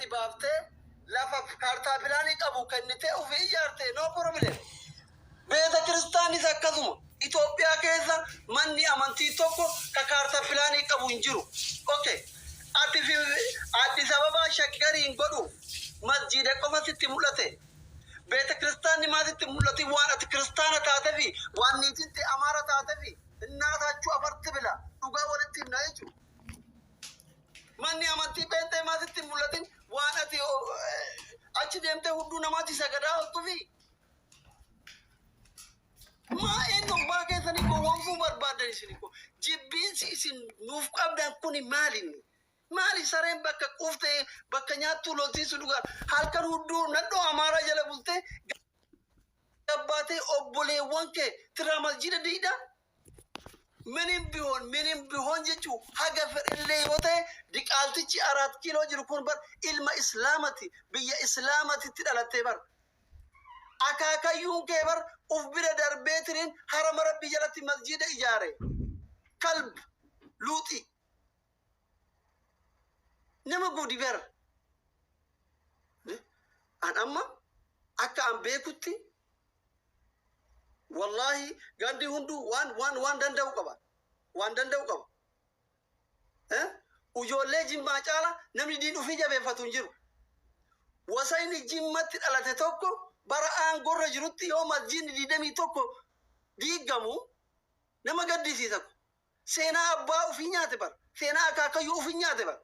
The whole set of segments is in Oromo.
Ati baaftee lafa kaartaa pilaanii qabu kennitee ofii ijaarte, no problem. Beeta kiristaanis akkasuma. Itoophiyaa keessa manni amantii tokko ka kaartaa pilaanii qabu hin jiru. Okay. Ati fi Addis Ababaa Shaggariin godhu masjiida qofa sitti mul'ate. Beeta kiristaanni maa sitti mul'ati? Waan ati kiristaana taatefi, waan niitiin ta'e Amaara taatefi, innaataachuu afarti bila dhugaa walitti himna jechuudha. Manni amantii pheenxee maa sitti hin mul'atin? Waan ati achi deemtee hudduu namaatti sagadaa ooltufi. Maa eenyu abbaa keessanii gowwoomsuu barbaaddan isin ko? Jibbiinsi isin nuuf qabdan kuni maalinni? Maali sareen bakka quuftee bakka nyaattuu lolsiisu dhugaa halkan hudduu nadhoo Amaaraa jala bultee gabbaatee obboleewwan kee tiraa masjida diidaa? ምንም ቢሆን ምንም ቢሆን jechuu haga fedhellee yoo ta'e, diqaaltichi Araat Kiiloo jiru kun bar ilma Islaamati, biyya Islaamatitti dhalattee bar. Akaakayyuun kee bar uf bira darbeetiniin harama Rabbii jalatti masjida ijaare. Kalb luuxi nama gudi bar. An amma akka an beekutti, wallahi, gandi hunduu waan danda'u qaba, waan danda'u qaba. Ijoollee Jimmaa caala namni diin ufii jabeeffatu hin jiru. Wasayni Jimmatti dhalate tokko bara aangorra jirutti yoo masjidni 21 diigamu nama gaddisiisa. Seenaa abbaa ufii nyaate bar, seenaa akaakayyuu ufii nyaate bar.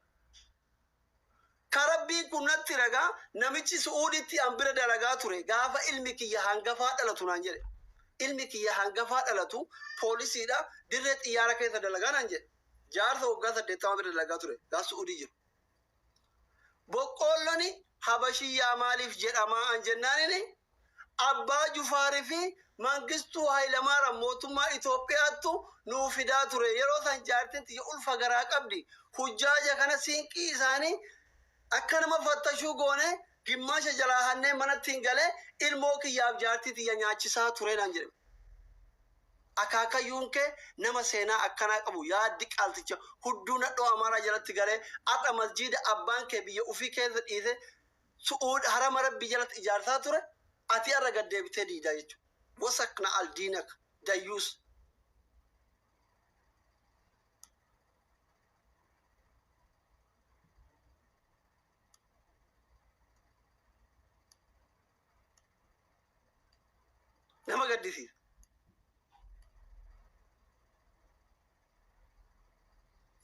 Karabbiin kun natti ragaa. Namichi Su'uuditti an bira dalagaa ture gaafa ilmi kiyya hangafaa dhalatu naan jedhe. Ilmi kiyya hangafaa dhalatu poolisiidha, dirree xiyyaara keessa dalagaa naan jedhe. Jaarsa waggaa 80 bira dalagaa ture gaafa Su'uudii jiru. Boqqoolloni Habashiyyaa maaliif jedhamaa an jennaanini, Abbaa Jufaarii fi Mangistuu Hayilamaariyaam mootummaa Itoophiyaattu nuu fidaa ture. Yeroo san jaartiin tiyya ulfa garaa qabdi. Hujjaaja kana siinqii isaanii akka nama fattashuu goone gimmaasha jalaa hannee manatti hin galee ilmoo kiyyaaf jaartii tiyya nyaachisaa ture naan jedhe. Akaakayyuun kee nama seenaa akkanaa qabu, yaaddi qaalticha hudduu nadhoo Amaaraa jalatti galee har'a masjiida abbaan kee biyya ufii keessa dhiise Su'uud harama Rabbii jalatti ijaarsaa ture ati har'a gad deebitee diidaa jechuudha. Wasakna aldiinak dayyuus. Nama gaddisiisa.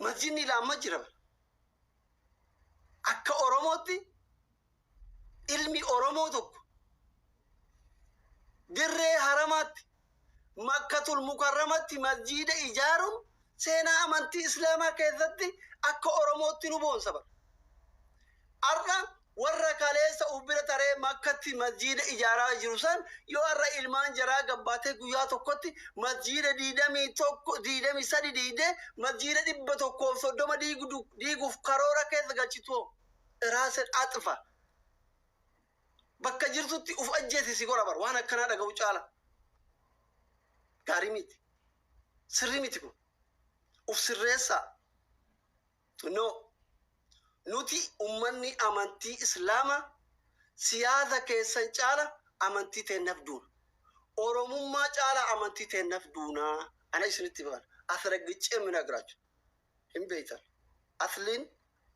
Masjidni ilaamma jira bara. Akka Oromootti ilmi Oromoo tokko dirree haramaatti, Makkatul Mukarramatti masjiida ijaaruun seenaa amantii Islaamaa keessatti akka Oromootti nu boonsa bara. Har'a warra kaleessa uf bira taree Makkatti masjiida ijaaraa jiru san yoo har'a ilmaan jaraa gabbaatee guyyaa tokkotti masjiida 21, 23 diigdee masjiida 130 diiguuf karoora keessa galchitu, ራስን አጥፋ. Bakka jirtutti uf ajjeesi si godha bar. Waan akkanaa dhaga'u caala. Gaarii miti. Sirrii miti kun. Uf sirreessaa. No. Nuti ummanni amantii Islaamaa siyaasa keessan caala amantii teennaaf duuna. Oromummaa caala amantii teennaaf duunaa. Ana isinitti baana. አስረግጬ የምነግራችሁ hin beeytan. Asliin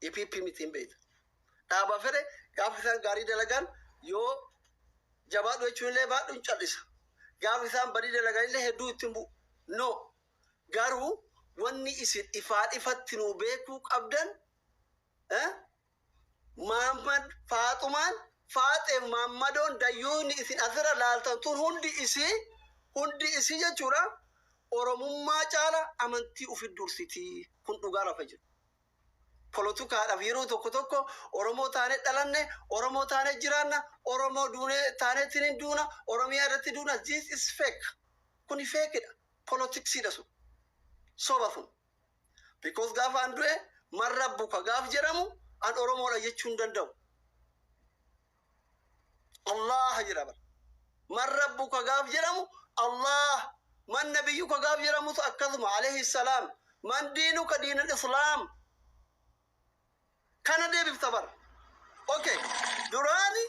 EPP miti, hin beeytan. Dhaaba fedhe gaafa isaan gaarii dalagan yoo jabaadhu jechuun illee baadhu hin cal'isa. Gaafa isaan badii dalagan illee hedduu ittiin bu'u. No. Garuu wanni isin ifaan ifatti nuu beekuu qabdan, Maammad Faaxumaan Faaxeef Maammadoon dayyuuni isin asirra laaltan tun hundi isii jechuudha. Oromummaa caala amantii ufi dursitii, kun dhugaa lafa jiru. Polotukaadhaaf yeroo tokko tokko Oromoo taanee dhalanne, Oromoo taanee jiraanna, Oromoo duunee taaneetiin hin duuna, Oromiyaa irratti duuna. This is fake. Kuni fakeidha. Politicsiidha sun. Soba sun. Because gaafa an du'e man rabbuka gaaf jedhamu an Oromoodha jechuu hin danda'u. Allah jedha bara. Man rabbuka gaaf jedhamu Allah. Man nabiyyuka gaaf jedhamutu akkasuma alayhi salaam. Man diinuka diinal islaam. Kana deebifta bara. Okay. Duraani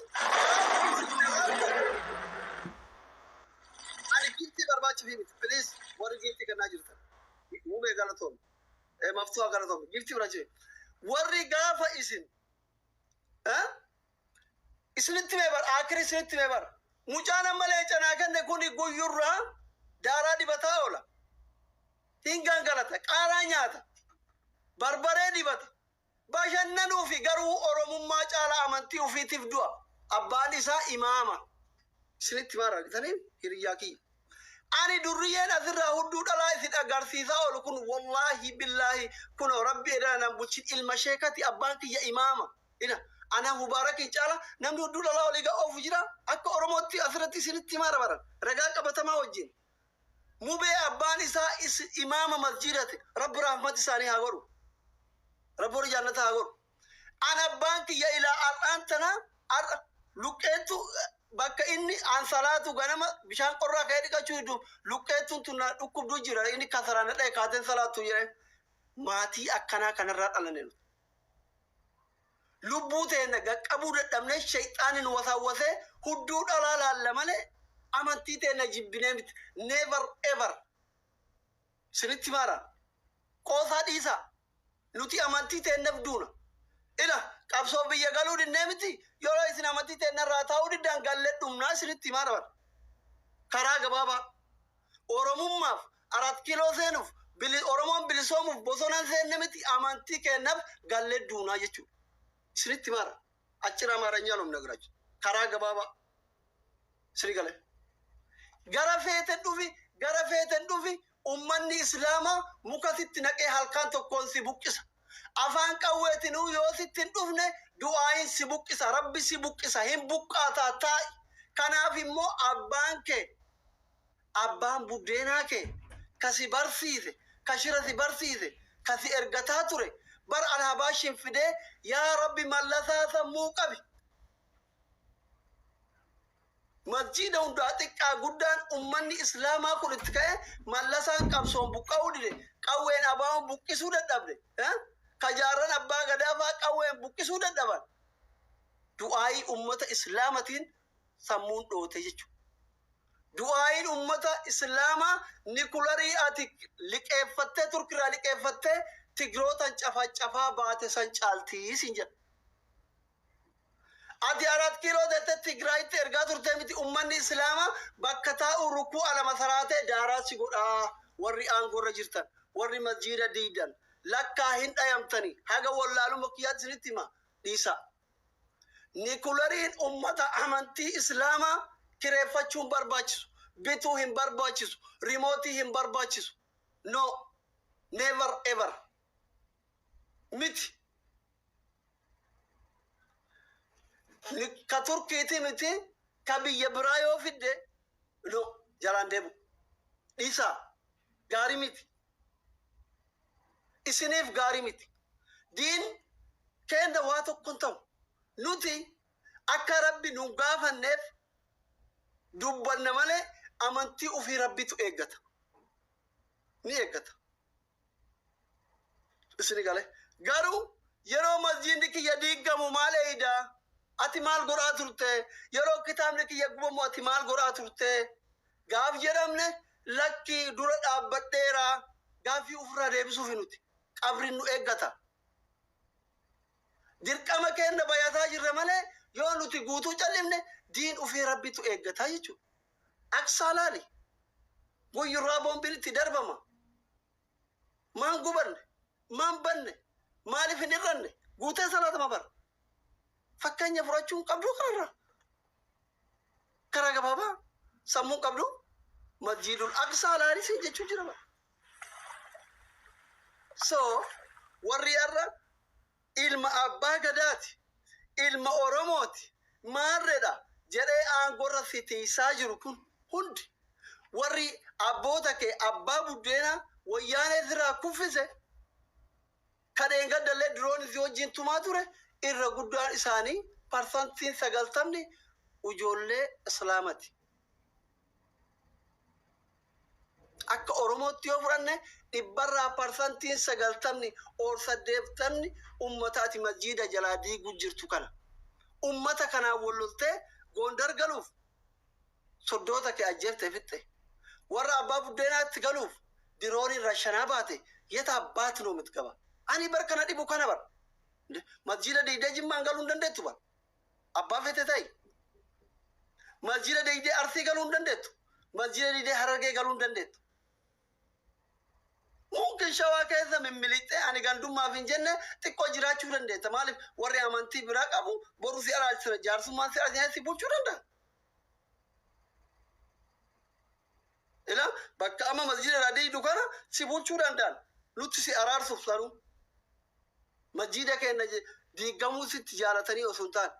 ani giiftii barbaachisu miti. Please, warri giiftii kennaa jirtan. Mubee galatoom. Maftuu galatoom. Giiftii barbaachisu. Warri gaafa isin isinitti mee bar, akiri isinitti mee bar. Mucaan amma leenca kenne kun guyyurraa daaraa dibataa oola. Hin gangalata. Qaaraa nyaata. Barbaree dibata. Bashannanuufi garuu Oromummaa caalaa amantii ofiitiif du'a. Abbaan isaa imaama. Isinitti maal argitanii, hiriyyaa kiyya? Ani durriyyeen asirraa hudduu dhalaa isin agarsiisaa oolu kun, wallaahi billaahi, kunoo Rabbi edana nan bulchin, ilma sheekati, abbaan kiyya imaama. Ina ana Mubaarakin caala namni hudduu dhalaa olii oofu jira akka Oromootti? Asirratti isinitti himaa baran ragaa qabatamaa wajjin. Mubee abbaan isaa imaama masjiidati. Rabbi rahmat isaanii haa godhu. Rabbi warri jannata haa godhu. An abbaan kiyya ilaa har'aan tana har'a luqqeettu bakka inni an salaatu ganama bishaan qorraa ka'ee dhiqachuu diddu, luqqeettuun tun na dhukkubduu jira, inni kasaraan na dha'e kaateen salaattu jedhe. Maatii akkanaa kanarraa dhalane nuti. Lubbuu teenya qaqqabuu dadhabnee shayxaani nu wasaawwasee hudduu dhalaa laalla malee amantii teenya jibbinee miti. Never ever. Sinitti maara. Qoosaa dhiisaa. Nuti amantii teenyaaf duuna. Ila qabsoo biyya galuu dinnee miti. Yeroo isin amantii teenya irraa taa'uu diddaan gallee dhumnaa, isinitti himaa dabar. Karaa gabaabaa. Oromummaaf Arat Kiiloo seenuuf, Oromoon bilisoomuuf bosonaan seenne miti, amantii keenyaaf gallee duunaa jechuudha. Isinitti maara. Achira Amaaranya ነው የምነግራችሁ። Karaa gabaabaa. Sini galee. Gara feeten dhufi, gara feeten dhufi, ummanni Islaamaa muka sitti naqee halkan tokkoon si buqqisa. Afaan qawweetinuu yoo sitti hin dhufne du'aayin si buqqisa, Rabbi si buqqisa, hin buqqaataa taa'i. Kanaaf immoo abbaan kee, abbaan buddeenaa kee, ka si barsiise, ka shira si barsiise, ka si ergataa ture, bar alhabaashin fidee yaa Rabbi mallasaa sammuu qabi. Masjiida hundaa xiqqaa guddaan ummanni Islaamaa kun itti ka'e, mallasaan qabsoon buqqa'uu dide, qawween abaa'uun buqqisuu dadhabde. Kajaarran abbaa gadaa fa'aa qawween buqqisuu dadhaban. Du'aayii ummata Islaamatiin sammuun dhoote jechuudha. Du'aayiin ummata Islaamaa nikularii ati liqeeffattee, Turkirraa liqeeffattee Tigrootan cafaa baate san caaltii sin jedha. Ati Arat Kiiloo tettee Tigraayitti ergaa turte miti, ummanni Islaamaa bakka taa'u rukuu alama saraatee daaraa si godhaa. Warri aangoorra jirtan, warri masjiida diidan, lakkaa hin dhayamtanii haga wallaaluma kiyyaatti isinitti hima, dhiisa. Nikulariin ummata amantii Islaamaa kireeffachuu hin barbaachisu, bituu hin barbaachisu, rimootii hin barbaachisu. No, never ever miti. Ka Turkiiti miti, ka biyya biraa yoo fidde, no, jalaan deemu. Dhiisaa, gaarii miti. Isiniif gaarii miti. Diin keenya waa tokko hin ta'u. Nuti akka Rabbi nu gaafanneef dubbanna malee amantii ofii Rabbitu eeggata. Ni eeggata. Isini galee. Garuu yeroo masjiidni kiyya diigamu maal eeydaa? Ati maal godhaa turte? Yeroo kitaabni kiyya gubamu ati maal godhaa turte? Gaaf jedhamne, lakkii, dura dhaabbadheera. Gaaffii ofirraa deebisuufi nuti. Qabriin nu eeggata. Dirqama keenya bayataa jirra malee yoo nuti guutuu callifne diin ofii Rabbitu eeggataa jechuudha. Aksaa laali. Guyyurraa boombiin itti darbama. Maan gubanne? Maan banne? Maaliif hin hir'anne? Guutee salaatama bara. Fakkeenya fudhachuu hin qabdu kanarraa. Karaa gabaabaa sammuu qabdu Masjiidul Aqsaa laalisi jechuu jira bara. So warri har'a ilma abbaa gadaati, ilma Oromooti, maarredha jedhee aangorra si tiisaa jiru kun hundi, warri abboota kee abbaa buddeenaa wayyaanee sirraa kuffise, kadheen gaddallee diroon si wajjin tumaa ture, irra guddaan isaanii 90% ijoollee Islaamati. Akka Oromootti yoo fudhanne 90% or 80% ummataati masjiida jalaa diiguu jirtu kana. Ummata kanaan wal loltee Gondar galuuf soddoota kee ajjeeftee fixxe. Warra abbaa buddeenaatti galuuf dirooniin rashanaa baate yeta abbaati noo mit qaba. Ani bar kana dhibu kana bar. Masjiida diidee Jimmaan galuu hin dandeettu bar. Abbaa fete ta'i. Masjiida diidee Arsii galuu hin dandeettu. Masjiida diidee Harargee galuu hin dandeettu. Mumkin Shawaa keessa mimmilixxee ani gandummaaf hin jenne xiqqoo jiraachuu dandeetta. Maaliif warri amantii biraa qabu boru si araarsira, jaarsummaan si araarsina, si bulchuu danda'a. Ila bakka amma masjiida irraa diigdu kana si bulchuu danda'an. Nutti si araarsuuf sanuu. Masjiida keenya diigamuu sitti jaalatanii osoo hin taane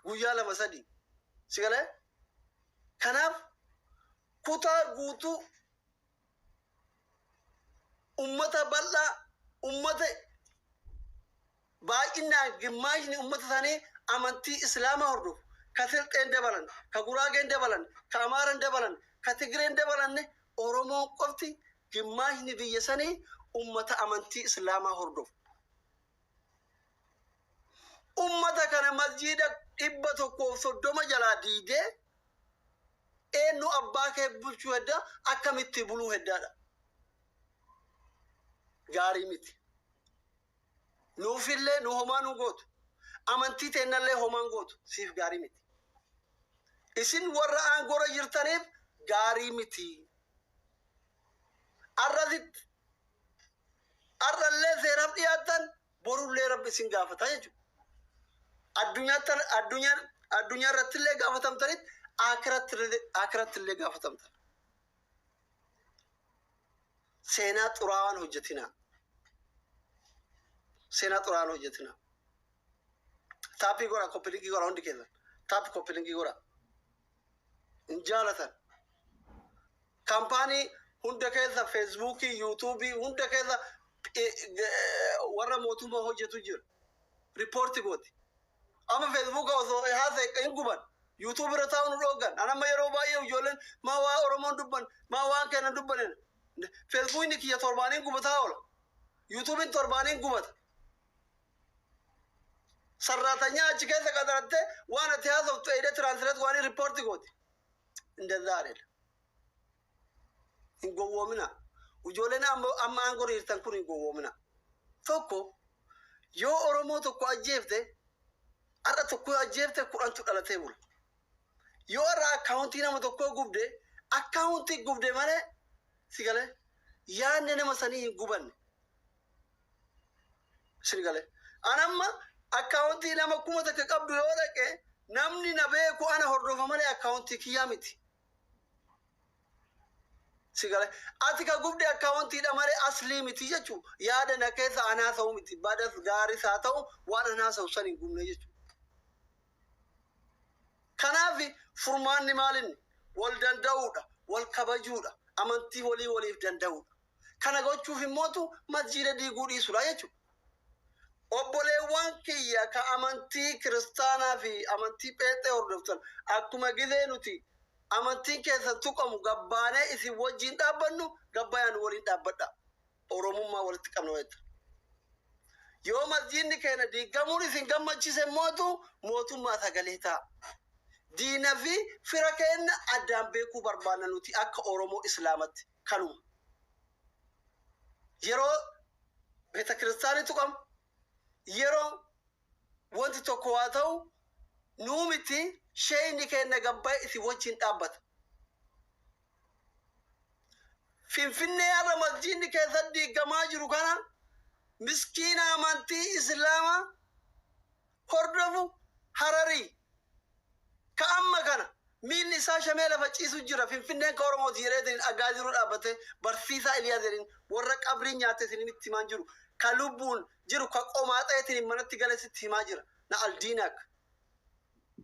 guyyaa lama sadii. Si galee? Kanaaf kutaa guutuu ummata bal'aa, ummata baay'inaan gimmaashni ummata isaanii amantii Islaamaa hordofu, ka Silxeen dabalan, ka Guraageen dabalan, ka Amaaran dabalan, ka Tigreen dabalanne, Oromoon qofti gimmaashni biyya sanii ummata amantii Islaamaa hordofu. Ummata kana masjiida 130 jalaa diidee eenyu abbaa kee bulchuu hedda, akkamitti buluu heddaadha. Gaarii miti. Nuufillee nu homaa nu gootu. Amantii teennallee homaan gootu. Siif gaarii miti. Isin warra aangoorra jirtaniif gaarii miti. Arrasitti arrallee seeraaf dhiyaattan, borullee Rabbi isin gaafata jechuudha. Addunyaa addunyaa irrattillee gaafatamtanitti akirattillee gaafatamtan. Seenaa xuraawaan hojjetinaa. Seenaa xuraawaan hojjetinaa. Tap godha, copy link godha hundi keessan. Tap, copy link godha. Hin jaalatan. Kaampaanii hunda keessa, Feesbuukii, Yuutuubii hunda keessa warra mootummaa hojjetu jira. Riippoorti gooti. Amma Feesbuuka osoo haasa'e hin guban. Yuutuub irra taa'u nu dhooggan. An amma yeroo baay'ee ijoolleen maa waa Oromoon dubban, maa waan kennan dubbanin. Feesbuukni kiyya torbaaniin gubataa oola. Yuutuubiin torbaaniin gubata. Sarraatanyaa achi keessa qaxarattee waan ati haasoftu eedee translate waan riippoorti gooti. እንደዛ አይደለም. Hin gowwoomina. Ijoolleen amma aangoo jirtan kun hin gowwoomina. Tokko yoo Oromoo tokko ajjeefte, har'a tokko ajjeefte, 10tu dhalatee bula. Yoo har'a akkaawuntii nama tokkoo gubde, akkaawuntii gubde malee, si galee, yaadni nama sanii hin gubanne. Si galee. An amma akkaawuntii nama 1000 qabdu yoo dhaqe, namni na beeku ana hordofa malee akkaawuntii kiyyaa miti. Si galee, ati ka gubde akkaawuntiidha malee aslii miti jechuu, yaada na keessa anaa ta'u miti, badas gaaris haa ta'u, waan anaa ta'u san hin gubne jechuu. Kanaaf furmaanni maalinni wal danda'uudha, wal kabajuudha, amantii walii waliif danda'uudha. Kana gochuuf immootu masjiida diiguu dhiisudha jechuudha. Obboleewwan kiyya ka amantii kiristaanaa fi amantii pheexee hordoftan, akkuma gizee nuti amantiin keessan tuqamu gabbaanee isin wajjin dhaabbannu, gabbayaan waliin dhaabbadha. Oromummaa walitti qabna wayita. Yoo masjiidni keenya diigamuun isin gammachiise mootu mootummaa sagalee ta'a. Diina fi fira keenya addaan beekuu barbaanna nuti akka Oromoo Islaamatti kanuma. Yeroo beeta kiristaanii tuqamu, yeroo wanti tokko waa ta'u, nuu miti, sheeyni keenya gabbaa isin wajjin dhaabbata. Finfinnee har'a masjiidni keessatti diigamaa jiru kana miskiina amantii Islaamaa hordofu Hararii ka amma kana miilli isaa shamee lafa ciisu jira. Finfinneen ka Oromooti jedheetiin dhagaa jiru dhaabbate barsiisaa Iliyaas jedhin, warra qabrii nyaate isiniin itti himaa jiru, ka lubbuun jiru, ka qomaaxeetiin manatti gale sitti himaa jira. Na aldiinaak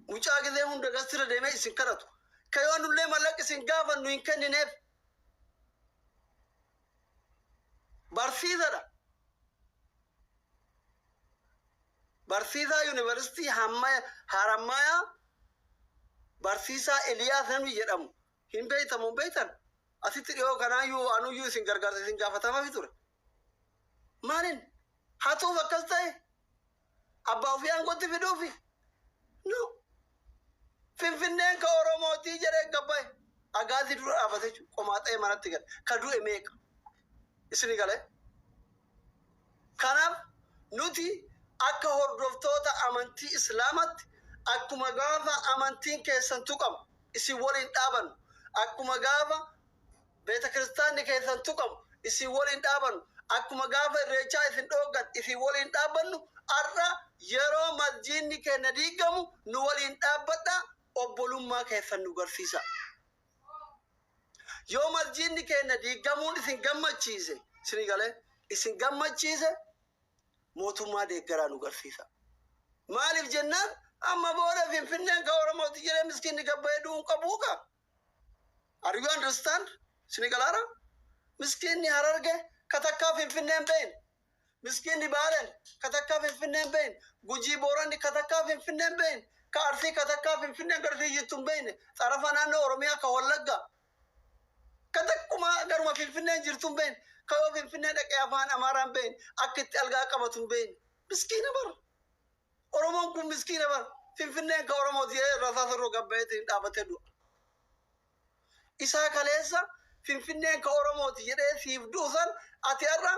mucaa gizee hunda gastirra deemee isin kadhatu, ka yoo nullee mallaqa isin gaafannu hin kennineef, barsiisadha. Barsiisaa yuunivarsiitii Harammayaa, barsiisaa Eliyaas namni jedhamu hin beeytamu, hin beeytan. Asitti dhiyoo kanaayyuu anuyyuu isin gargaarsa isin gaafatamafi ture. Maalin hatuuf akkas ta'e? Abbaa ofii aangootti fiduufi. No. Finfinneen ka Oromootii jedhee gabbaye. Agaazii dura dhaabate jechuudha. Qomaaxee manatti gale. Ka du'e meeqa? Isini galee? Kanaaf nuti akka hordoftoota amantii Islaamatti, akkuma gaafa amantiin keessan tuqamu isin waliin dhaabannu, akkuma gaafa beeta kiristaanni keessan tuqamu isin waliin dhaabannu, akkuma gaafa irreechaa isin dhooggan isin waliin dhaabbannu, har'a yeroo masjiidni keenya diigamu nu waliin dhaabbadha, obbolummaa keessan nu garsiisa. Yoo masjiidni keenya diigamuun isin gammachiise, isin galee isin gammachiise, mootummaa deeggaraa nu garsiisa. Maaliif jennaan, amma booda Finfinneen ka Oromooti jedhee miskiinni gabbayee du'uun qabuu ka. Are you understand? Isin galaara? Miskiinni Hararge ka takkaa Finfinneen behin. Miskiinni Baalen ka takkaa Finfinneen behin. Gujii Booranni ka takkaa Finfinneen behin. Ka Arsii ka takkaa Finfinneen garsiis jirtu hin beekne. Xarafa naannoo Oromiyaa ka Wallagga. Ka takkuma garuma Finfinneen jirtu hin beekne. Ka yoo Finfinnee dhaqee afaan Amaaraan beekne, akka itti algaa qabatu hin beekne. Miskiina bara. Oromoon kun miskiina bara. Finfinneen ka Oromooti jedhee rasaasa irra gabbayeetiin dhaabatee du'a. Isaa kaleessa Finfinneen ka Oromooti jedhee siif du'u san, ati har'a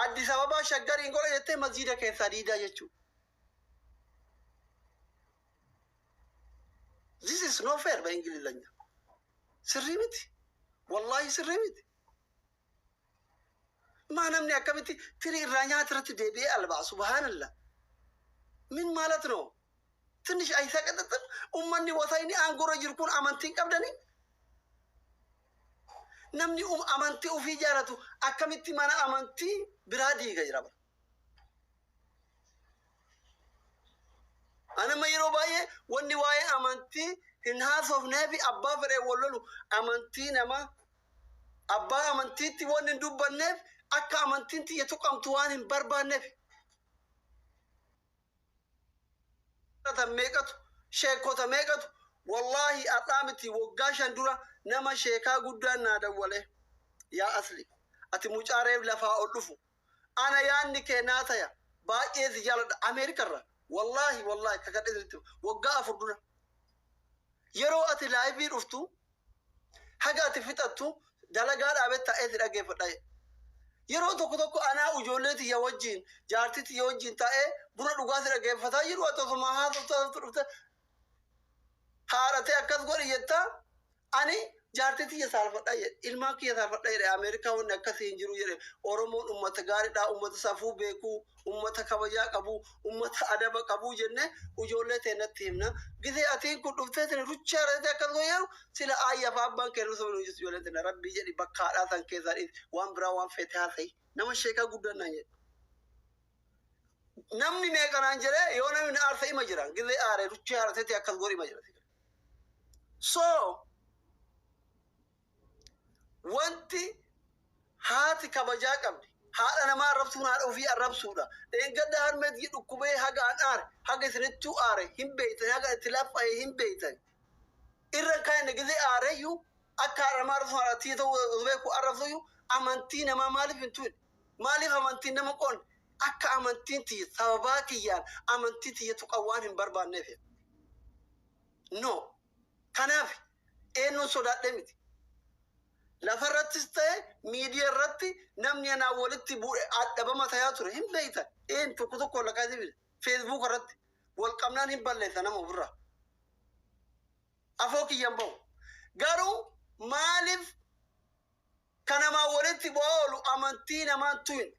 Addis Ababaa Shaggariin godha jettee masjiida keessaa diidaa jechuudha. This is no fair በእንግሊዝኛ። Sirrii miti. Wallaahi sirrii miti. Maa namni akkamitti tirii irraa nyaata irratti deebi'ee albaa? Subhaanallah. ምን ማለት ነው? ትንሽ አይሰቀጥጥም? Ummanni wasayni aangorra jiru kun amantii hin qabdanii? Namni amantii ofii jaalatu akkamitti mana amantii biraa diiga jira bara. Anama yeroo baay'ee wanni waa'ee amantii hin haasofnee fi abbaa fedhee wal lolu, amantii nama abbaa amantiitti wanni hin dubbanneef akka amantiin tiyya tuqamtu waan hin barbaanneef. Meeqatu sheekota meeqatu, wallaahi har'aa miti, waggaa 5 dura nama sheekaa guddaan naa dawwale, "Yaa Asli, ati mucaa reef lafaa ol dhufu, ana yaanni kee naa taya, baay'ee si jaaladha," Ameerikarra. Wallaahi, wallaahi, kakadhe sirriitti, waggaa 4 dura, "Yeroo ati live dhuftu haga ati fixattu dalagaa dhaabet taa'ee si dhaggeeffadha. Yeroo tokko tokko anaa ijoollee tiyya wajjin, jaartii tiyya wajjin taa'ee buna dhugaa si dhaggeeffataa jiru, ati osuma haasoftu haasoftu dhufte haadhatee akkas godhi jettaa, ani jaartii tiyya saalfadha jedhe, ilmaan kiyya saalfadha jedhe. Ameerikaa wanni akkasii hin jiru jedhe. Oromoon ummata gaariidha, ummata safuu beekuu, ummata kabajaa qabu, ummata adaba qabu jenne ijoollee teennatti himna. Gisee atiin kun dhuftee tini ruchaa haadhatee akkas godhi jedhu, sila aayyaa fi abbaan kee nuuf nu jirtu, ijoollee teenna rabbii jedhi bakka haadhaa san keessaa dhiisi, waan biraa waan feete haasa'i," nama sheekaa guddaan naan jedhe. Namni meeqa naan jedhee, yoo namni na aarsa ima jira, gisee aare ruchaa haadhateeti akkas godhi ima jira. So wanti haati kabajaa qabdi, haadha namaa arrabsuun haadha ofii arrabsuudha. Dheengadda harmeetii dhukkubee haga an aare, haga isinittuu aare hin beeytan, haga itti laffa'e hin beeytan. Irra kaa'inne gisee aareyyuu akka haadha namaa arrabsuun haadha tiyya ta'uu beeku arrabsuyyuu, amantii namaa maaliif hin tuqne? Maaliif amantiin nama qoonne? Akka amantiin tiyya sababaa kiyyaan amantii tiyya tuqan waan hin barbaanneef. No, kanaaf eenyuun sodaadhe miti. Lafarrattis ta'e miidiyaa irratti namni anaa walitti bu'e adhabama tayaa ture hin beeytan. Een tokko tokko lakkaa'ee bile Facebook irratti wal qabnaan hin balleessa nama ofirraa. Afoo kiyyan bahu. Garuu maaliif kanamaa walitti bu'aa oolu amantii namaan tuyin?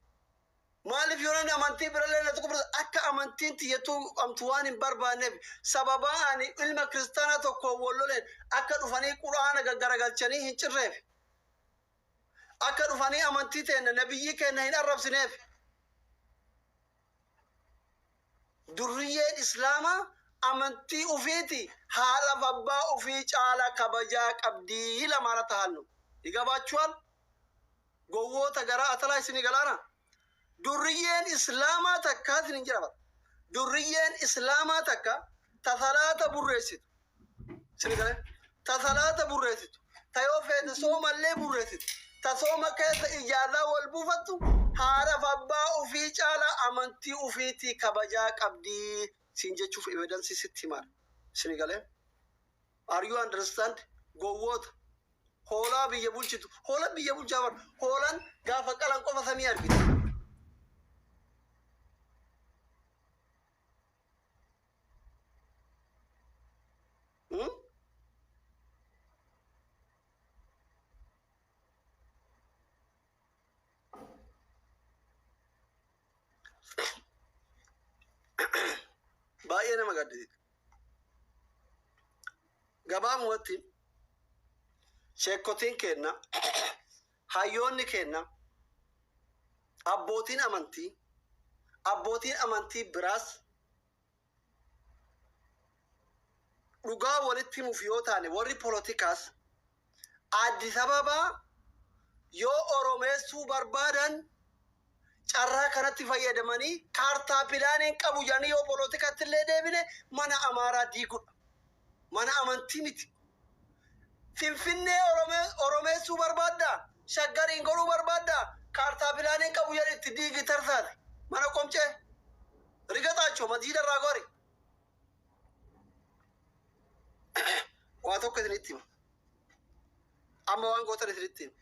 Maaliif yoo namni amantii birallee na tokko bira akka amantiin tiyyattuu qabtu waan hin barbaanneef, sababaa ani ilma kiristaanaa tokko wal loleen akka dhufanii quraana gaggaragalchanii hin cirreef, akka dhufanii amantii teenna, nabiyyii keenya hin arrabsineef. Durriyyeen Islaamaa amantii ufiiti haadhaaf abbaa ufii caala kabajaa qabdii lamaana tahannu. ይገባችኋል? Gowwoota garaa atalaa isinii galaana. Durriyyeen Islaamaa takka isin hin jira. Durriyyeen Islaamaa takka ta salaata burreessitu. Isinii galee? Ta salaata burreessitu. Ta yoo feete soomallee burreessitu. Ta sooma keessa ijaazaa wal buufattu haadhaaf abbaa ufii caala amantii ufiitii kabajaa qabdii. Siin jechuuf evidence sitti himaadha. Isin galee? Are you understand? Gowwoota. Hoolaa biyya bulchitu. Hoolaan biyya bulchaa bar. Hoolaan gaafa qalan qofa samii argiti. Hmm? Baay'ee nama gaddisiisa. Gabaabumatti sheekotiin keenna, hayyoonni keenna, abbootiin amantii biraas dhugaa walitti himuuf yoo taane, warri poolotikaas Addis Ababaa yoo Oromeessuu barbaadan, carraa kanatti fayyadamanii kaartaa pilaaniin qabu jedhanii, yoo poolotikatti illee deebine, mana Amaaraa diigudha. Mana amantii miti. Finfinnee Oromeessuu barbaaddaa? Shaggariin godhuu barbaaddaa? Kaartaa pilaaniin qabu jedhanii itti diigi tarsaate. Mana qomcee. Rigaxaachoo masjiida irraa gori. Waa tokko isinitti hima. Amma waan gootan isinitti hima.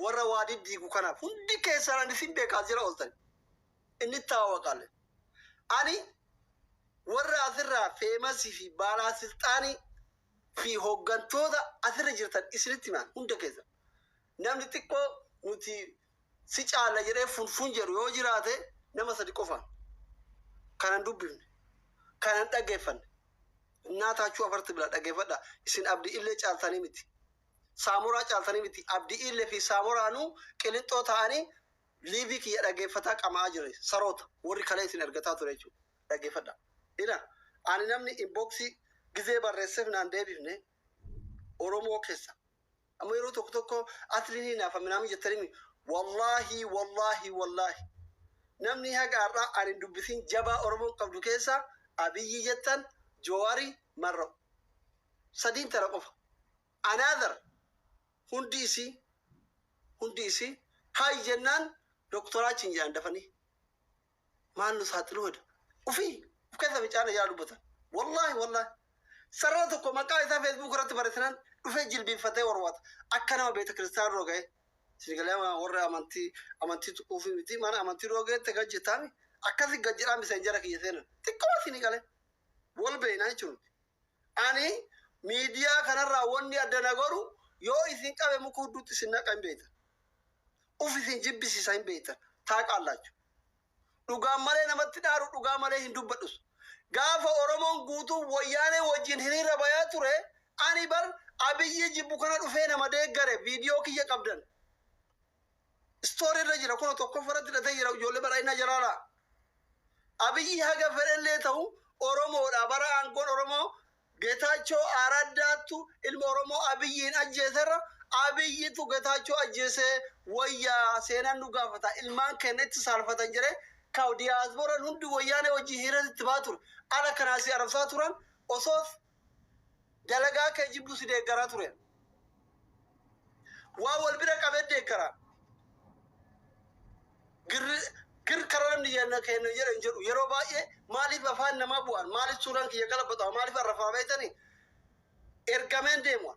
Warra waa diddiigu kanaaf hundi keessan ani isin beekaa jira ooltan. Inni taawwaqaalle. Ani warra asirraa famous fi baalaasilxaanii fi hooggantoota asirra jirtan isinitti himan hunda keessa. Namni xiqqoo nuti si caalla jedhee funfun jedhu yoo jiraate, nama sadi qofaan. Kanan dubbifne. Kanan dhaggeeffanne. Innaataachuu afarti bila dhaggeeffadha. Isin Abdii Illee caaltanii miti. Saamuraa caaltanii miti. Abdii Illee fi Saamuraanuu Qilinxoo ta'anii live kiyya dhaggeeffataa qamaa jire. Saroota warri kalee isin ergataa ture jechuudha. Dhaggeeffadha. Ila ani namni inbox gizee barreesseef naan deebifne Oromoo keessa. Amma yeroo tokko tokko atliin naafa minaamin jettanii, wallaahi, wallaahi, wallaahi. Namni haga har'aa ani hin dubbisin jabaa Oromoon qabdu keessa Abiyyi jettan, Jowaari, Marra'u. Sadiin tana qofa. Another hundi isii hayi jennaan doktoraachiin jedhan dafanii. Maal nu saaxiluu heda? Ufii uf keessa ficaana yaa dubbatan. Wallaahi, wallaahi. Sarara tokko maqaa isaa Facebook irratti barreessinaan dhufee jilbiinfatee warwaata. Akka nama beeta kiristaanaa dura ga'e. Sinigalee warra amantii tuquufi miti, mana amantii dura ga'etti gad jettaami. Akkasi gad jedhaa miseenjara kiyya seenan. Xiqqoo sinigalee. Wal beeknaa jechuun. Ani miidiyaa kanarraa wanni adda na godhu, yoo isin qabe muka hudduutti isin naqa hin beektan. Uf isin jibbisiisa hin beektan. Taaqaallachu. Dhugaan malee namatti dhaaru, dhugaa malee hin dubbadhus. Gaafa Oromoon guutuu Wayyaanee wajjin hiriira bayaa ture, ani bar Abiyyi jibbu kana dhufee nama deeggare viidiyoo kiyya qabdan. Story irra jira, kun tokkoffaa irratti hidhatee jira, ijoollee badhaadhinaa jalaala. Abiyyi haga fedhellee ta'u Oromoodha. Bara aangoon Oromoo Geetaachoo Araddaattu ilma Oromoo Abiyyiin ajjeeserra Abiyyitu Geetaachoo ajjeesee wayyaa, seenaan nu gaafata, ilmaan keenya itti saalfatan jedhee kaa'u. Diyaaspooraan hundi Wayyaanee wajjin hiriira itti baa ture. Ala kanaa si arabsaa turan, osoo dalagaa kee jibbu si deeggaraa ture. Waa wal bira qabee deeggaraa. Girri gir karaa namni jenna kennu jedhan jedhu yeroo baay'ee maaliif afaan namaa bu'an, maaliif suuraan kiyya galabatama, maaliif arrafama beektanii? Ergameen deemu,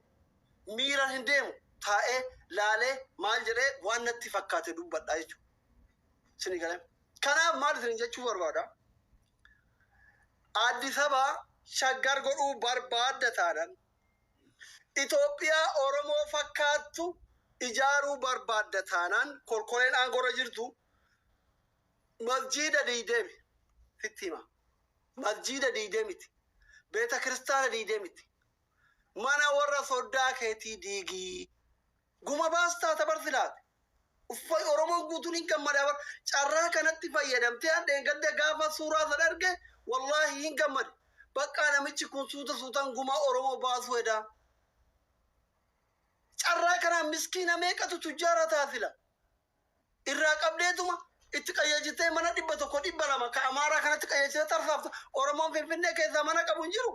miiraan hin deemu, taa'ee laalee maal jedhee waan natti fakkaate dubbadha jechuudha. Isinii galee? Kanaaf maal isin jechuu barbaada? Addis Ababaa Shaggar godhuu barbaadda taanan, Itoophiyaa Oromoo fakkaattu ijaaruu barbaadda taanaan, kolkoleen aangorra jirtu masjiida diidee sitti hima. Masjiida diidee miti. Beeta kiristaana diidee miti. Mana warra soddaa keetii diigii. Guma baastaa tabarsilaate. Uffay Oromoon guutuun hin gammada bar. Carraa kanatti fayyadamtee handheen gadda gaafa suuraa san arge, wallaahi hin gammade. Bakka namichi kun suuta suutaan gumaa Oromoo baasuu hedaa. Carraa kanaan miskiina meeqatu tujjaara taasila. Irraa qabdeetuma itti qayyajitee mana 100, 200 ka Amaaraa kanatti qayyajitee tarsaafta. Oromoon Finfinnee keessaa mana qabu hin jiru.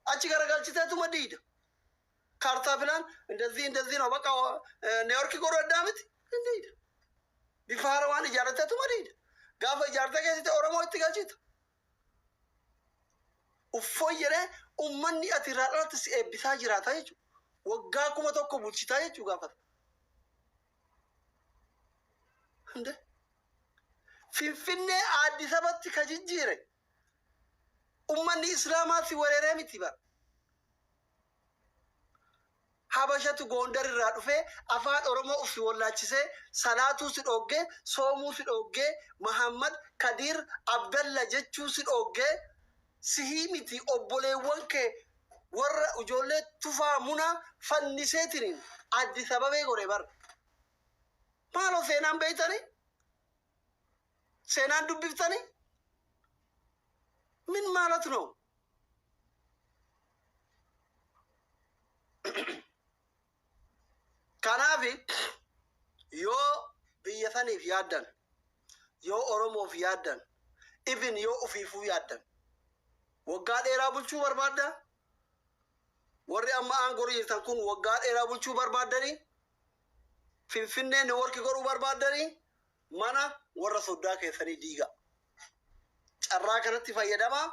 Achi garagalchiteetuma diida. ካርታ ፕላን እንደዚህ እንደዚህ ነው በቃ ኒውዮርክ godhu addaa miti hin diida. Bifa haarawaan ijaarrateetuma diida. Gaafa ijaartee keessatti Oromoo itti galchita. Uffooy jedhee ummanni ati irraa dhalatte si eebbisaa jiraata jechuudha. Waggaa 1000 bulchitaa jechuu gaafata. Hinde. Finfinnee Addis Ababatti ka jijjiire ummanni Islaamaa si weeraree miti bara. Habashatu Goondar irraa dhufee afaan Oromoo uf si wollaachisee, salaatuu si dhooggee, soomuu si dhooggee, Mahammad, Kadiir, Abdalla jechuu si dhooggee, sihii miti obboleewwan kee worra ijoollee Tufaa Munaa fanniseetiniin Addis Ababee godhe bar. Maaloo seenaan beeytanii? Seenaan dubbiftanii? Min maalat no? Kanaaf yoo biyya saniif yaaddan, yoo Oromoof yaaddan, even yoo ufiifuu yaaddan, waggaa dheeraa bulchuu barbaadda? Warri amma aangorra jirtan kun waggaa dheeraa bulchuu barbaaddanii? Finfinnee network godhuu barbaaddanii? Mana warra soddaa keessanii diigaa. Carraa kanatti fayyadamaa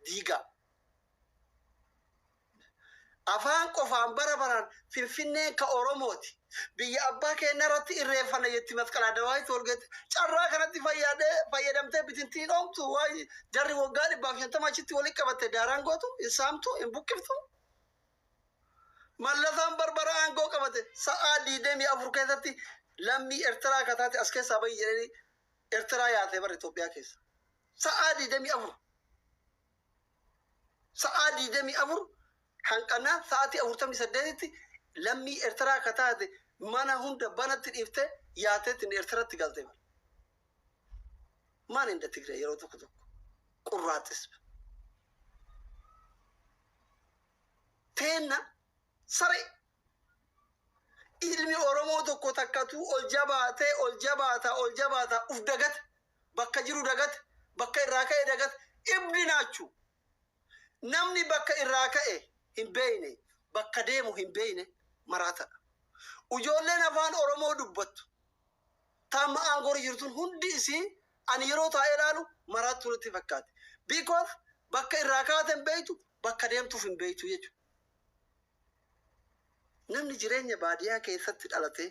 diigaa. Afaan qofaan bara baraan Finfinneen ka Oromooti. Biyya abbaa keenya irratti irreeffanna jetti masqala adawaayitti wal geette. Carraa kanatti fayyadamtee bitintiin oomtu waa'ee jarri waggaa 150 achitti walitti qabatte daaraan gootu hin saamtu hin buqqiftu. Mallasaan barbara aangoo qabate sa'aa 24 keessatti lammii Ertiraa akka taate as keessaa bahi jedhanii Ertiraa yaasee bara Itoophiyaa keessa. Sa'aa 24. Sa'aa 24 hanqannaa sa'aatii 48tti lammii Ertiraa akka taate mana hunda banatti dhiiftee yaateetti Ertiraatti galte bara. Maal inda Tigree yeroo tokko tokko qurraaxis. Teenna saree. Ilmi Oromoo tokko takkatuu ol jabaatee ol jabaataa ol jabaataa uf dagate, bakka jiru dagate, bakka irraa ka'e dagate, ibdi naachu. Namni bakka irraa ka'e hin beeyne, bakka deemu hin beeyne maraatadha. Ujoolleen afaan Oromoo dubbattu ta amma aangorra jirtun hundi isii ani yeroo taa'ee ilaalu maraattuu natti fakkaatti. Because bakka irraa kaate hin beeytu, bakka deemtuuf hin beeytu jechuudha. Namni jireenya baadiyaa keessatti dhalate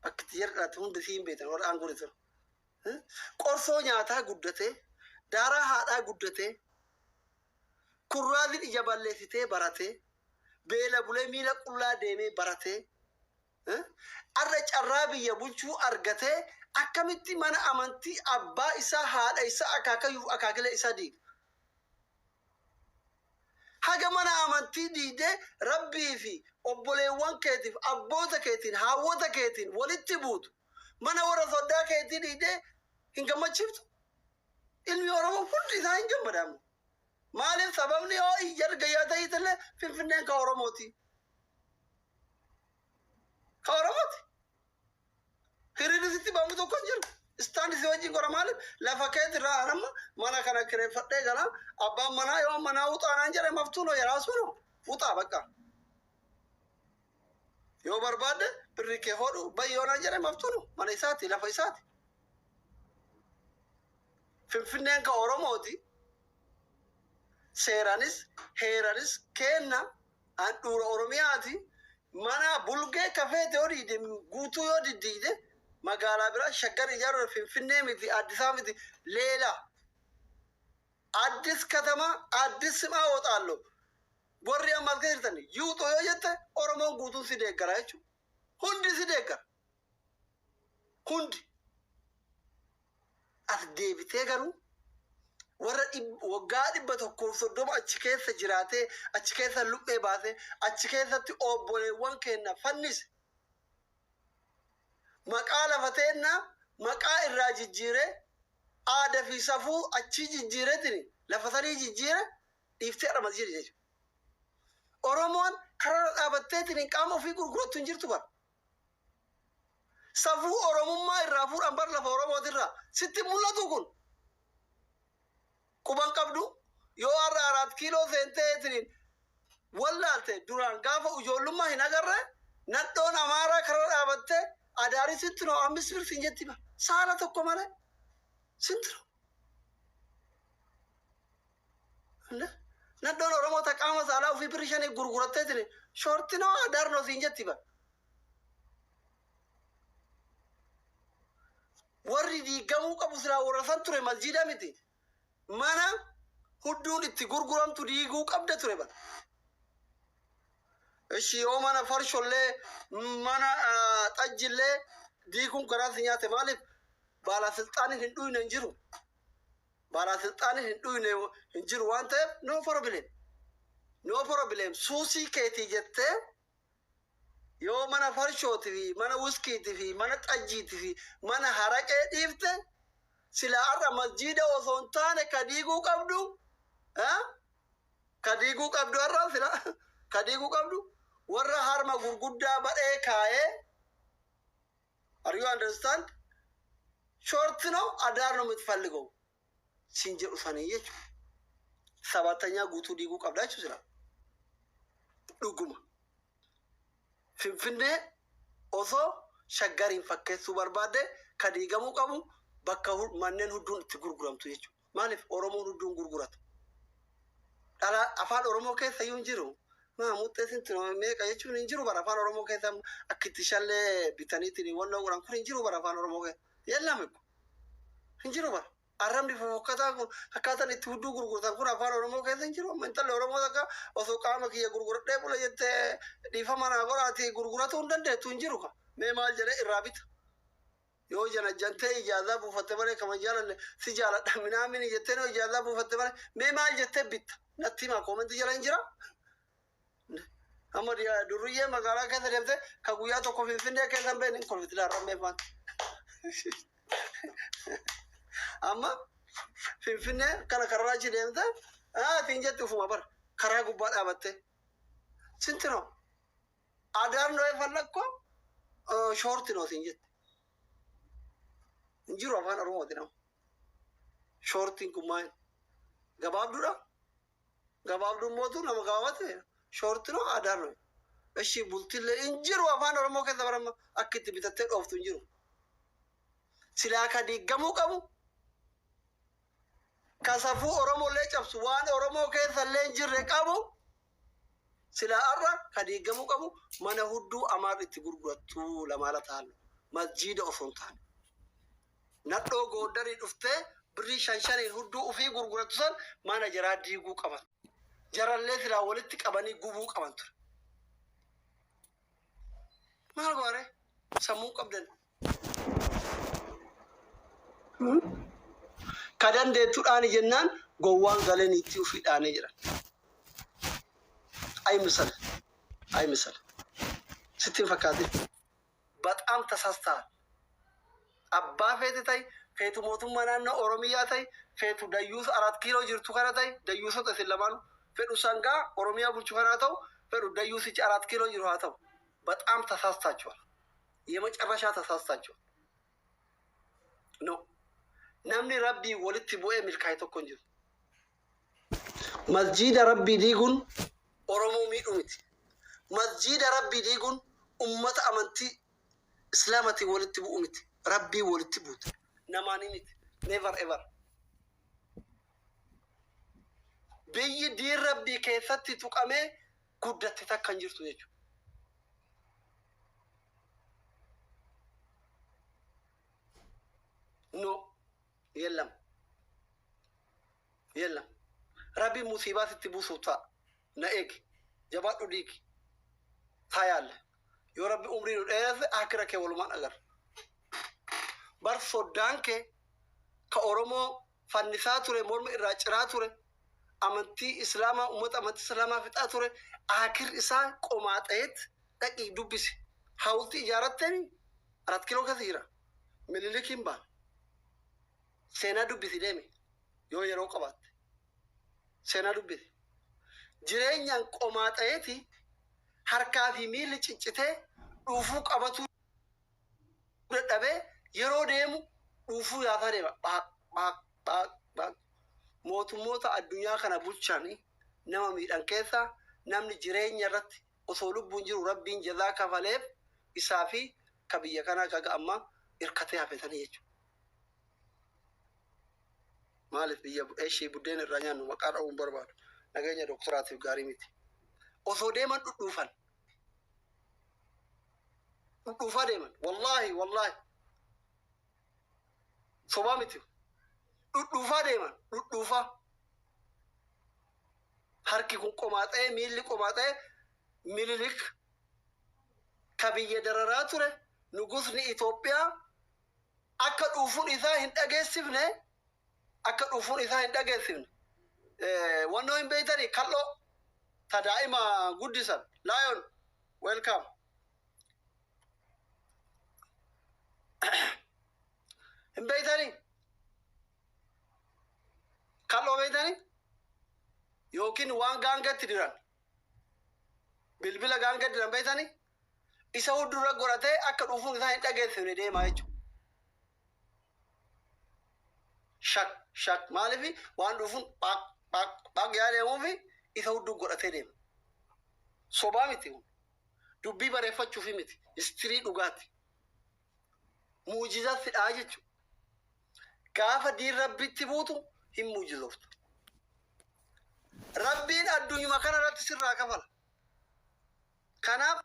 bakki itti jara dhalate hundi isii hin beektan warra aangoo jiru. Qorsoo nyaataa guddatee, daaraa haadhaa guddatee, kurraaziin ija balleessitee baratee, beela bulee miila qullaa deemee baratee, arra carraa biyya bulchuu argatee akkamitti mana amantii abbaa isaa, haadha isaa, akaakayyuuf akaakilee isaa diiga? Haga mana amantii diigdee Rabbii fi obboleewwan keetiif, abboota keetiin, haawwota keetiin walitti buutu, mana warra soddaa keetii diigdee hin gammachiiftu? Ilmi Oromoo hundi isaa hin gammada amma. Maaliif sababni yoo iyya erga yaa ta'illee Finfinneen ka Oromooti. Ka Oromooti. Hiriirri sitti baamu tokko hin jiru. Stand si wajjin godha maaliif lafa keetti irraa amma mana kana kireeffadhee gala abbaan manaa yoo manaa uxaa naan jedhe maftuu no yaraasuu no uxaa bakka. Yoo barbaadde birri kee hodhu bayi yoo naan jedhe maftuu no mana isaati lafa isaati. Finfinneen ka Oromooti. Seeranis heeranis kenna handhuura Oromiyaati. Mana bulgee kafeete yoo diide guutuu yoo diddiide magaalaa biraa Shaggar ijaaruudha Finfinnee miti Addis Ababa miti leela Addis katama Addis simaa woxaallo warri amma as keessa jirtan yuuxoo yoo jette Oromoon guutuun si deeggara jechuudha. Hundi si deeggara. Hundi. As deebitee garuu warra waggaa 130 achi keessa jiraatee achi keessa luphee baasee achi keessatti obboleewwan keenya fannise. Maqaa lafa teennaa maqaa irraa jijjiiree aadaa fi safuu achii jijjiireetiin lafa sanii jijjiire dhiiftee adha masjida jechuudha. Oromoon kararra dhaabatteetiin qaama ofii gurgurattu hin jirtu bara. Safuu Oromummaa irraa fuudhan bar lafa Oromootirraa. Sitti mul'atu kun. Quban qabdu yoo har'a 4 kiiloo seenteetiin wallaalte duraan gaafa ijoollummaa hin agarre nadhoon Amaaraa kararra dhaabattee adaarii sitti noo ammis bir siin jetti ba. Saala tokko malee. Sitti noo. Nadhoon Oromoo ta qaama saalaa ofii birri shanii gurguratteetiin short ነው አዳር ነው siin jetti bara. Warri diigamuu qabu silaa warra san ture, masjiida miti. Mana hudduun itti gurguramtu diiguu qabda ture bara. Ishi yoo mana farshollee, mana xajjillee diiguun karaa si nyaate, maaliif baalasilxaaniin hin dhuyne hin jiru. Baalasilxaaniin hin dhuyne hin jiru waan ta'eef, no problem. No problem. Suusii keetii jettee yoo mana farshootii fi mana wuskiitii fi mana xajjiitii fi mana haraqee dhiifte, silaa har'a masjiida osoo hin taane ka diiguu qabdu, ka diiguu qabdu, har'a sila ka diiguu qabdu warra harma gurguddaa badhee kaayee. Are you understand? Short ነው አዳር ነው የምትፈልገው siin jedhu sanii jechuudha. ሰባተኛ guutuu diiguu qabda jechuudha sila. Dhuguma. Finfinnee osoo Shaggariin fakkeessuu barbaadde, ka diigamuu qabu bakka manneen hudduun itti gurguramtu jechuudha. Maaliif Oromoon hudduun gurguratu? Dhala afaan Oromoo keessa iyyuu hin jiru. Maa muxxee sinti meeqa jechuun hin jiru bara afaan Oromoo keessa. Akka itti shallee bitaniitiin wannoo godhan kun hin jiru bara afaan Oromoo keessa. Yellame hin jiru bara. Arrabni fofokkataa kun, akkaataan itti hudduu gurgurtan kun afaan Oromoo keessa hin jiru. Amma intalli Oromoo takka osoo qaama kiyya gurguradhee bula jettee, dhiifama naa godhaati, gurguratuu hin dandeettu, hin jiru ka. Mee maal jedhee irraa bita? Yoo janajjantee ijaazaa buufatte malee, kama jaalanne si jaaladha minaamini jettee yoo ijaazaa buufatte malee, mee maal jettee bitta? Natti himaa, comment jala hin jira. Amma durriyyee magaalaa keessa deemte ka guyyaa tokko Finfinnee keessa hin beekne hin kolfiti laarrammee faan. Amma Finfinnee kana karaa achi deemte aatiin jetti ufuma bara karaa gubbaa dhaabatte. ስንት ነው? አዳር ነው የፈለግከው? Short ነው siin jette. Hin jiru afaan Oromooti nama. Shortiin kun maal? Gabaabduudha. Gabaabduu mootu nama gabaabate short ነው አዳር ነው. Ishi bultillee hin jiru afaan Oromoo keessa barama, akka itti bitattee dhooftu hin jiru. Silaa ka diigamuu qabu, ka safuu Oromollee cabsu, waan Oromoo keessa illee hin jirre qabu, silaa har'a ka diigamuu qabu mana hudduu Amaarri itti gurgurattu lamaala taa'an, masjiida osoo hin taane. Nadhoo Goondarii dhuftee birrii shan shaniin hudduu ofii gurgurattu san mana jaraa diiguu qaban. Jarallee silaa walitti qabanii gubuu qaban ture. Maal goore? Sammuu qabdan. Ka dandeettuudhaan jennaan gowwaan galeen itti ofii dhaanee jedhan. Ay misal. Ay misal. Sitti hin fakkaatin. በጣም ተሳስተሃል። Abbaa feete ta'i, feetu mootummaa naannoo Oromiyaa ta'i, feetu dayyuusa Arat Kiiloo jirtu kana ta'i, dayyuusota isin lamaanu fedhu sangaa Oromiyaa bulchu kanaa ta'u, fedhu dayyuusichi Arat Kiiloo jiru haa ta'u. በጣም ተሳስታችኋል። የመጨረሻ ተሳስታችኋል። No. Namni Rabbii walitti bu'ee milkaa'e tokko hin jiru. Masjiida Rabbii diiguun Oromoo miidhuu miti. Masjiida Rabbii diiguun ummata amantii Islaamatiin walitti bu'u miti. Rabbii walitti buute. Namaanii miti. Never ever. Biyyi diin Rabbii keessatti tuqamee guddatte takka hin jirtu jechuudha. No. የለም የለም. Rabbi musiibaa sitti buusuuf ta'a. Na eegi. Jabaadhu, diigi. Taayalle. Yoo Rabbi umrii nu dheeresse, akira kee walumaan agarra. Bar soddaan kee ka Oromoo fannisaa ture, morma irraa ciraa ture, amantii Islaamaa, uummata amantii Islaamaa fixaa ture, akir isaa qomaa ta'eet dhaqii dubbisi. Hawultii ijaarratteeni Arat Kiiloo keessa jira. Minilikiin baana. Seenaa dubbisi deemi yoo yeroo qabaatte. Seenaa dubbisi. Jireenyaan qomaa ta'eeti harkaa fi miilli ciccitee dhuufuu qabatu dadhabee yeroo deemu dhuufuu yaasaa deema. Baaq baaq baaq baaq. Mootummoota addunyaa kana bulchan nama miidhan keessaa namni jireenya irratti osoo lubbuun jiru Rabbiin jazaa kafaleef isaa fi ka biyya kanaa kaga ammaa hirkatee hafetanii jechuudha. Maaliif biyya eshii buddeen irraa nyaannu maqaa dha'uun barbaadu. Nageenya doktoraatiif gaarii miti. Osoo deeman dhudhuufan. Dhudhuufaa deeman. Wallaahi wallaahi. Sobaa miti. Dhudhuufaa deeman. Dhudhuufaa. Harki kun qomaaxa'ee, miilli qomaaxa'ee. Minilik ka biyya dararaa ture, nugusni Itoophiyaa, akka dhuufuun isaa hin dhageessifne, akka dhuufuun isaa hin dhageessifne. Wannoo hin beeytanii, kal'oo ta daa'ima guddisan. Lion, welcome. Hin beeytanii? Kal'oo beeytanii? Yookiin waan gaangatti diran, bilbila gaangatti diran beeytanii? Isa huddurra godhatee akka dhuufuun isaa hin dhageessifne deemaa jechuudha. Shak shak, maaliif waan dhuufuun phaq phaq phaq yaa deemuufi isa hudduu godhatee deema. Sobaa miti kun. Dubbii bareeffachuufi miti. Istirii dhugaati. Muujizaa fidhaa jechuudha. Gaafa diin Rabbitti buutu hin muujizoftu. Rabbiin addunyuma kana irratti sirraa kafala. Kanaaf